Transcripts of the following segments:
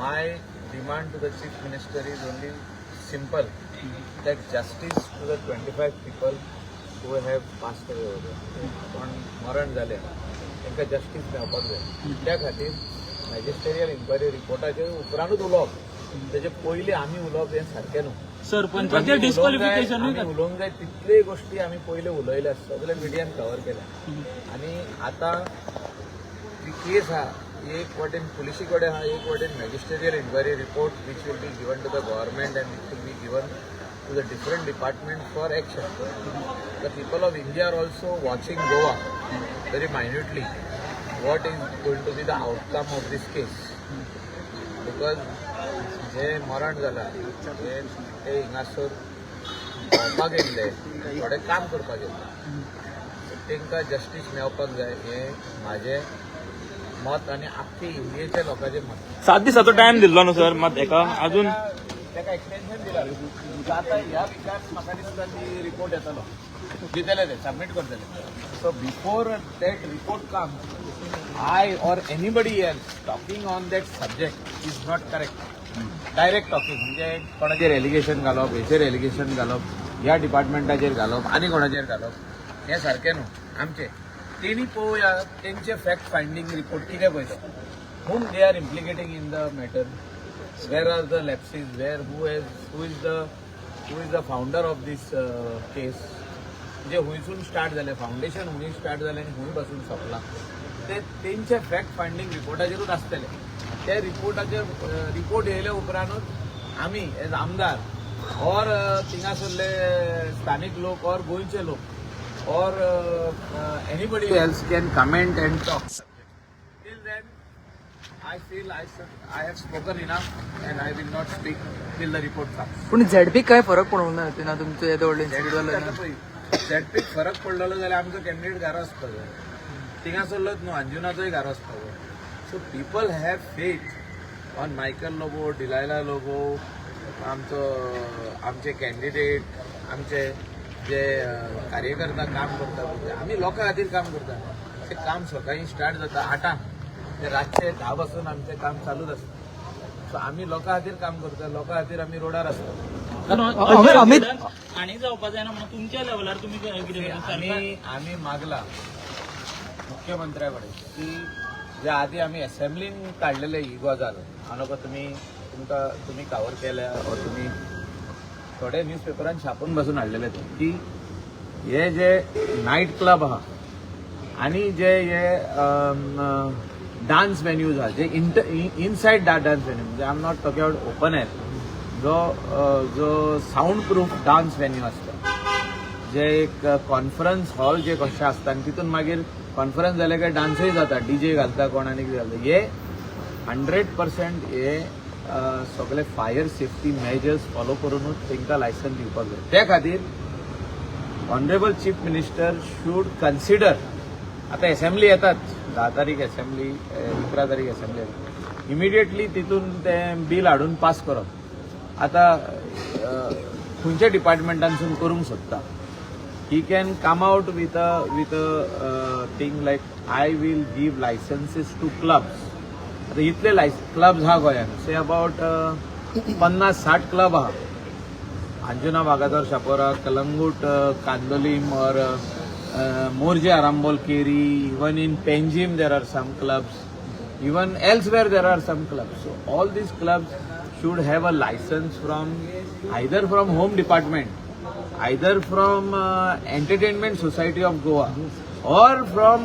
My demand to the Chief Minister is only simple, that justice to the 25 people who have passed away over there. कोण मरण जाले तांकां justice मेळपाक जाय. त्या खातीर मॅजिस्टेरियल इन्क्वायरी रिपोर्टाचेर उपरांतूच उलोवप, तेजे पयलीं आमी उलोवप हें सारकें न्हू. सरपंचाचें डिस्क्वॉलिफिकेशनूय आमी उलोवंक जाय तितल्यो गोश्टी आमी पयले उलयल्या, सगळे मिडियान कवर केल्या. आनी आतां जी केस आहा, एक वटेन पुलिशी कडेन आहा, एक वटेन magisterial inquiry report, which will be given to the government and which will be given to the different department for action. The people of India are also watching Goa very minutely, what is going to be the outcome of this case, because जे मरण जाला हे ते हिंगासर भोंवपाक येयल्ले, थोडे काम करपाक येयल्ले. तांकां जस्टीस मेळपाक जाय हें म्हाजें मत आनी आख्खी इंडियेच्या लोकांचें मत. 7 दिसाचो टायम दिल्लो न्हू सर, मात हेका अजून ताका एक्सटेन्शन दिला. आतां ह्या विकार म्हाका दिसता की रिपोर्ट येतलो, दितले, ते सबमीट करतले. So before that report come, I or anybody else talking on that subject is not correct. Direct talking म्हणजे कोणाचेर एलिगेशन घालप, हेचेर एलिगेशन घालप, ह्या डिपार्टमेंटाचेर घालप आनी कोणाचेर घालप, हें सारकें न्हू आमचें. तेणी पळोवया तेंचे फॅक्ट फायंडींग रिपोर्ट कितें पळयता, whom they are implicating in the matter, where are the lapses, where who is the founder of this case, म्हणजे हुंयसून स्टार्ट जालें, फावंडेशन हुंय स्टार्ट जालें आनी हुंय पासून सोंपलां, ते तेंचे फॅक्ट फायंडींग रिपोर्टाचेरूच आसतले. त्या रिपोर्टाचेर, रिपोर्ट येयल्या उपरांतूच आमी एज आमदार ऑर थिंगासरले स्थानीक लोक ऑर गोंयचे लोक or anybody else can comment and talk. Till then, I feel I have spoken enough and I will not speak till the report comes. पूण झेडपीक काय फरक पडूंक ना ना तुमचो येदो व्हडलो इन्सिडंट जालो ना? झेडपीक फरक पडलेलो जाल्यार आमचो कॅन्डिडेट घरा आसपाक जाय. थिंगासरलोच न्हू, अंजुनाचोय घरा आसपाक जाय. So people have faith on Michael Lobo, Delilah Lobo, आमचो आमचे कॅन्डिडेट, आमचे जे कार्यकर्ता काम करता पळय ते. आमी लोकां खातीर काम करता. ते काम सकाळी स्टार्ट जाता 8आंक ते रातचे 10 पासून आमचें काम चालूच आसता. सो आमी लोकां खातीर काम करता, लोकां खातीर आमी रोडार आसता. अमित आनी जावपा जायना म्हणून तुमच्या लेवलार तुमी कितें करता? आमी मागला मुख्यमंत्र्या कडेन की जे आदी आमी असेंब्लीन काडलेले ही गजाल, हांव नको तुमी तुमकां तुमी कवर केल्या ऑर तुमी थोडे न्यूज पेपरान छापून बसून हाडलेले ते, की हे जे नायट क्लब आहा आणि जे हे डान्स वेन्यूज आहा, जे इनसायड डान्स वेन्यू, म्हणजे I am not talking about open air, जो सावंड प्रूफ डान्स वेन्यू आसता, जे एक कॉन्फरन्स हॉल जे कशें आसता आनी तितून मागीर कॉन्फरन्स जाले काय डान्सूय जाता, डीजे घालता कोण आनी कितें घालता, हे 100% हे सगळे फायर सेफ्टी मेजर्स फॉलो करूनूच तांकां लायसन्स दिवपाक जाय. त्या खातीर Honourable Chief Minister should consider. आतां एसेंब्ली येतात, 10 तारीख एसेंब्ली, 11 तारीख एसेंब्ली, इमिडिएटली तितून तें बील हाडून पास करप. आतां खंयच्या डिपार्टमेंटानसून करूंक सोदता, he can come out with a thing like, "I will give licenses to clubs." आता इतले क्लब्स हा गोंयांत, से अबाउट 50-60 क्लब आहा, Anjuna, Vagator, Chapora, Calangute, Candolim or Morjim, Arambol, Keri, even in Panjim there are some clubs, even elsewhere there are some clubs. So all these clubs should have a license from either from Home Department, either from Entertainment Society of Goa or from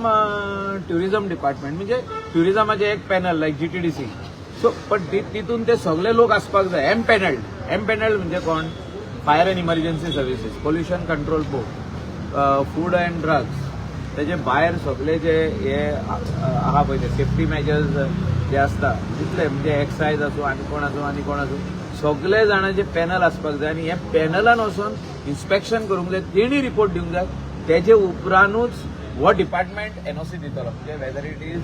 Tourism Department. म्हणजे टुरिझमाचे एक panel लायक GTDC. So पण तितून ते सगळे लोक आसपाक जाय M पॅनल्ड. M पॅनल्ड म्हणजे कोण? Fire and Emergency Services, Pollution Control Board, Food and Drugs, तेजे भायर सगळे जे हे आहा पळय ते सेफ्टी मेजर्स जे आसता तितले, म्हणजे एक्सायज आसूं आनी कोण आसूं आनी कोण आसूं, सगळे जाणांचे पॅनल आसपाक जाय आनी हे पॅनलान वचून इन्स्पेक्शन करूंक जाय. तेणी रिपोर्ट दिवंक जाय. तेजे उपरांतूच हो डिपार्टमेंट एनओसी दितलो, म्हणजे whether it is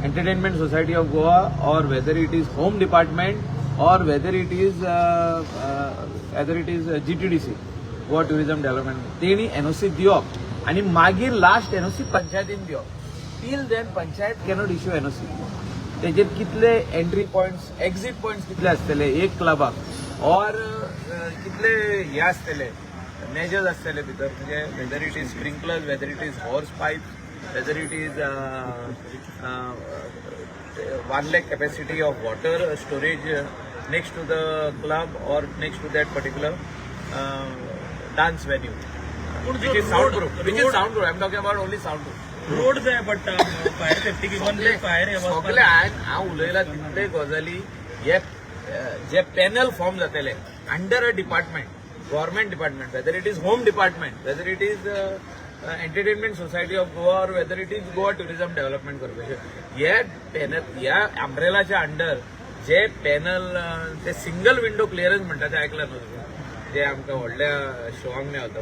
Entertainment Society of Goa or whether it is Home Department or whether it is GTDC, Goa Tourism Development, तेणी एनओसी दिवप आनी मागीर लास्ट एनओसी पंचायतीन दिवप. Till then panchayat cannot issue NOC. तेजेर कितले एंट्री पॉयंट्स, एक्झीट पॉयंट्स कितले आसतले एक क्लबाक, ऑर कितले हे आसतले, मेजर्स आसतले भितर, म्हणजे whether it is sprinklers, whether it is hose pipe, whether it is 1 lakh capacity of water storage next to the club or next to that particular dance venue, which is soundproof, which is soundproof. I'm talking about only soundproof. Road जाय पडटा fire safety even fire हे वचपाक. सगळे हांवें उलयला तितले गजाली हे जे panel form जातले under a department, government department, whether it is home department, whether it is Entertainment Society of Goa or whether it is Goa Tourism Development Corporation, हे panel ह्या अम्ब्रेलाच्या अंडर जे पॅनल, ते सिंगल विंडो क्लियरन्स म्हणटा ते आयकला न्हू तुमी, जे आमकां व्हडल्या शोवांक मेळता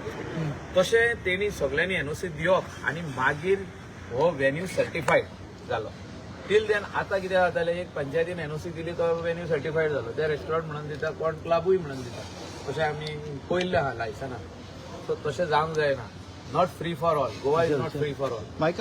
तशें तेणी सगळ्यांनी एनओसी दिवप आनी मागीर हो व्हेन्यू सर्टिफायड जालो. टील then आतां कितें जातालें, एक पंचायतीन एनओसी दिली, तो व्हेन्यू सर्टिफायड जालो, ते रेस्टॉरंट म्हणून दिता, कोण क्लबूय म्हणून दिता, तशें आमी पयल्लें आहा लायसनां. सो तशें जावंक जायना. Not free for all. Goa is not free for all.